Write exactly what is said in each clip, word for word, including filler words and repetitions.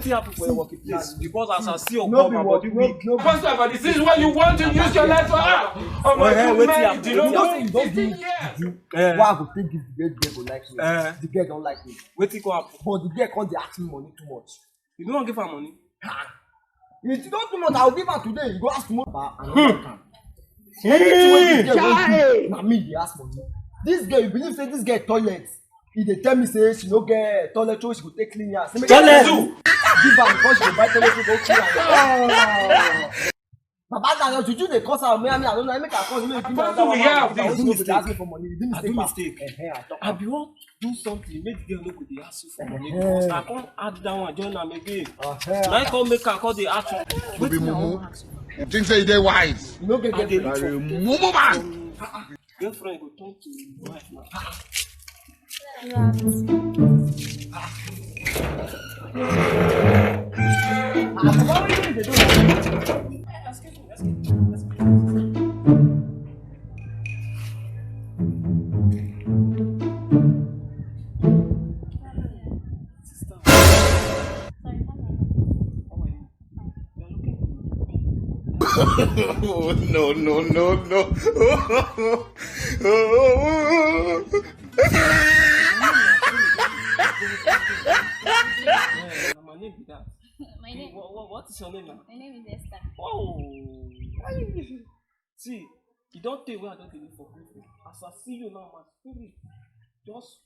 Wetin happen for your working place? Because as I see your, no come, be my work, body no, weak. No be. Pastor, but this is what you want to use your life for? Ah, oh my God, wetin happen? You know, you don do, you do. Eh. Why I go take give the girl, the girl go like me? Eh. The girl don like me. Wetin come happen? But the girl come dey ask me money too much. You no wan give her money? Ha! You don too much, I will give her today. You go ask tomorrow. But I no like am. Anything wey this girl wan do, na me dey ask money. This girl, you believe say this girl toilet? E dey tell me say she no get toilet wey she go take clean her. Say make I give her because she go buy toilet wey go clean her. Baba, na your juju dey cause am. Me, I mean, I don't know. Make I cause, make you give me another one. I do mistake. Ask me for money. You do mistake. I do mistake. Eh, eh, I talk. I be wan do something make the girl no go dey ask you for money. Eh. Because I come add that one, join am again. Eh. Na I come make her come dey ask you. You be mumu. You think say you dey wise? You no get girlfriend. You are a mumu man. Girlfriend go turn to wife now. No, no, no, no. Na my name be that. My name. What, what, what is your name now? My name is Esther. Oh, see, e don tey wey I don dey look for girlfriend. As I see you now, my spirit just,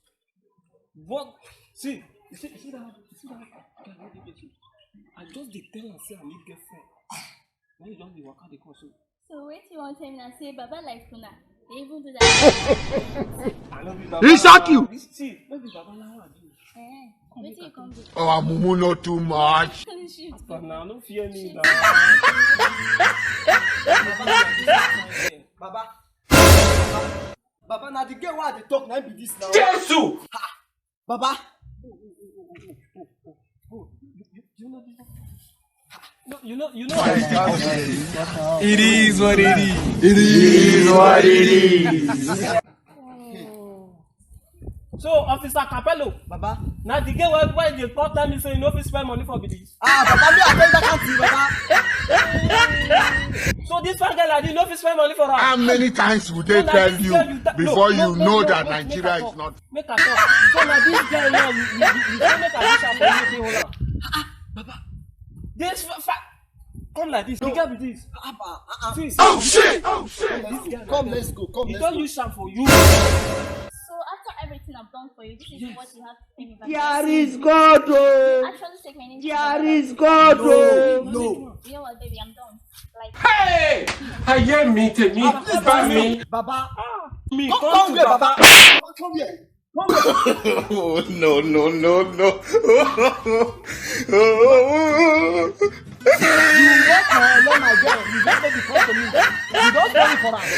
what? See, you see, you see that, you see that guy wey dey with you? I just dey tell am say I need girlfriend. Now you just dey waka dey come so. So wetin you wan tell me na say Baba like una dey even do that? I no be Baba. He shock you. See, no be Baba na I be. Eh, wetin you come do? Our mumu no too much. Shit. But na no fear me na. Baba, Baba, na the girl wey I dey talk na be this now. Jesus! Baba. No, you know, you know. It is what it is. It is what it is. So, Officer Capello, Baba. Na the girl wey, wey dey call tell me say you no fit spend money for be this. Ah, Baba, me I tell that country, Baba. So this fine girl like this, you no fit spend money for her. How many times would they tell you before you know that Nigeria is not? Make I talk. So na this girl now, you, you, you, you say make I use am for you, take hold am. Ah, ah, Baba. This fa-, fa-, come like this. The girl be this. Ah, ah, ah. See. Oh, shit! Oh, shit! This girl, come, let's go. Come, let's go. You don use am for you. So after everything I've done for you, this is what you have to tell me back. There is God, oh. Actually take my name. There is God, oh. No, no. You know what, baby? I'm done. Like, hey! Ayé mi, tèmi bá mi. Baba. Ah, mi, come, come here, Baba. Come here. Come here. Oh, no, no, no, no. You walk my love, my girl. You don't take the call to me. You don't tell me for us.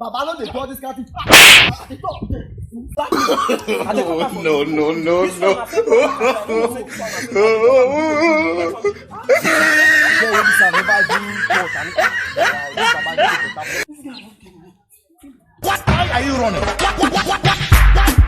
Baba no dey do all this kind thing. I dey talk. Oh, no, no, no, no. Girl wey be say I never do court, I no, this Baba no dey better. What? Why are you running? What, what, what, what, what?